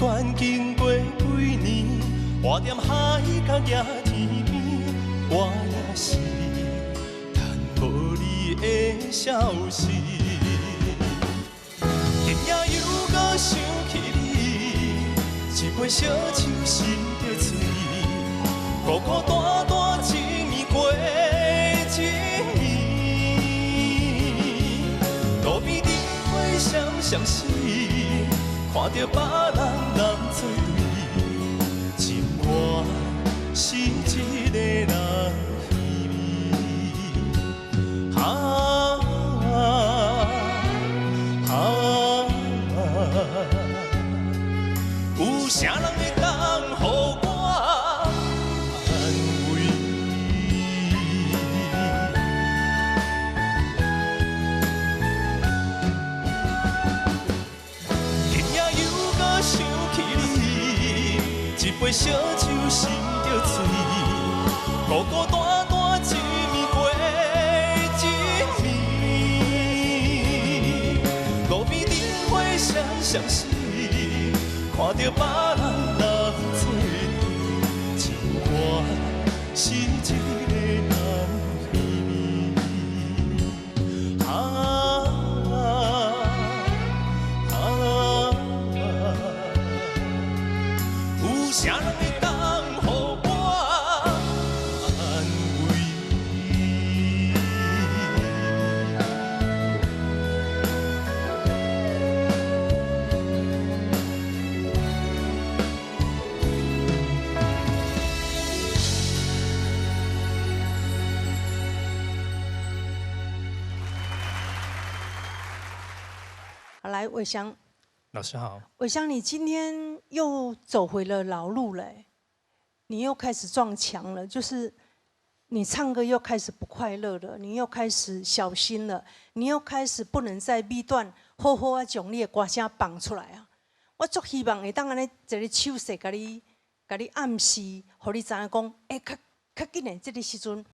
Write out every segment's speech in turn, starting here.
悬经过几年，活踮海角也天边，我也是等无你的消息。今夜犹阁想起你，一杯烧酒心著醉，孤孤单单一暝过一暝，路边灯火闪闪烁，看著別人人做對，情我是一个人稀微。啊啊！有啥人會當予我安慰？今夜猶閣想起你，一杯燒酒心著醉，孤孤單單一暝過一暝，路邊燈火閃閃爍，看著別人人做對，情我是一個人稀微。啊啊！有啥人會當予我安慰？好，來，偉翔。老師好。偉翔，你今天又走回了老路了，你又開始撞牆了，就是你唱歌又開始不快樂了，你又開始小心了，你又開始不能在 B 段好好啊將你的歌聲放出來啊！我足希望會當按呢一个手勢，共你暗示，予你知影講，欸，較較緊的這个時陣，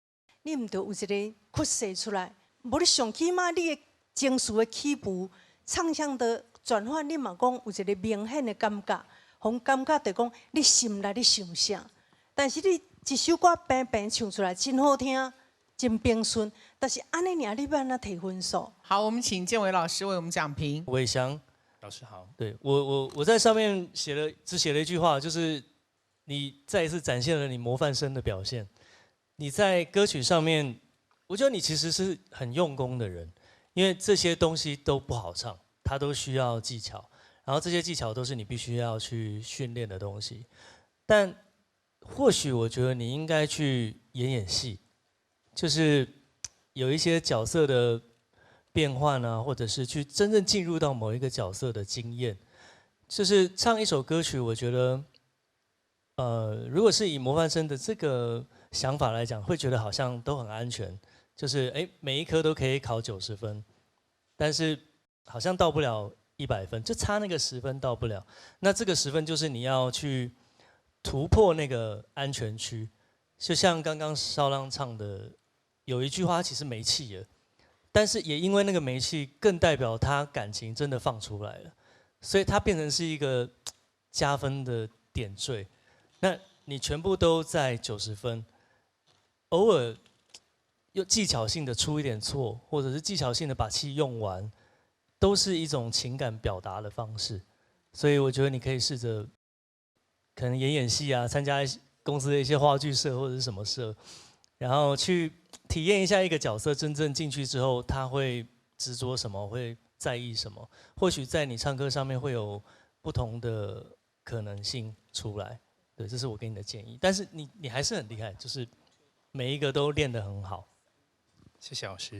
你毋著有一个氣勢出來，無你上起碼你的情緒的起伏、唱腔的轉換，你嘛講有一个明顯的感覺，予感覺就講你心內咧想啥。但是你一首歌平平唱出來真好聽，真平順，但是按呢爾，你欲按怎提分數？好，我們請建偉老師為我們講評。偉翔，老師好。對我在上面寫了，只寫了一句話，就是你再一次展現了你模範生的表現。你在歌曲上面，我覺得你其實是很用功的人，因為這些東西都不好唱，它都需要技巧，然後這些技巧都是你必須要去訓練的東西。但或許我覺得你應該去演演戲，就是有一些角色的變換啊，或者是去真正進入到某一個角色的經驗。就是唱一首歌曲，我覺得，如果是以模範生的這個想法來講，會覺得好像都很安全，就是哎，每一科都可以考90分，但是好像到不了100分，就差那個十分到不了。那這個十分就是你要去突破那個安全區，就像剛剛少浪唱的，有一句話其實沒氣了，但是也因為那個沒氣，更代表他感情真的放出來了，所以他變成是一個加分的點綴。那你全部都在90分，偶爾又技巧性的出一點錯，或者是技巧性的把氣用完，都是一種情感表達的方式。所以我覺得你可以試着，可能演演戲啊，參加公司的一些話劇社或者是什麼社，然後去體驗一下一個角色真正進去之後，他會執着什麼，會在意什麼。或許在你唱歌上面會有不同的可能性出來。對，這是我給你的建議。但是你還是很厲害，就是每一個都練得很好。謝謝老師。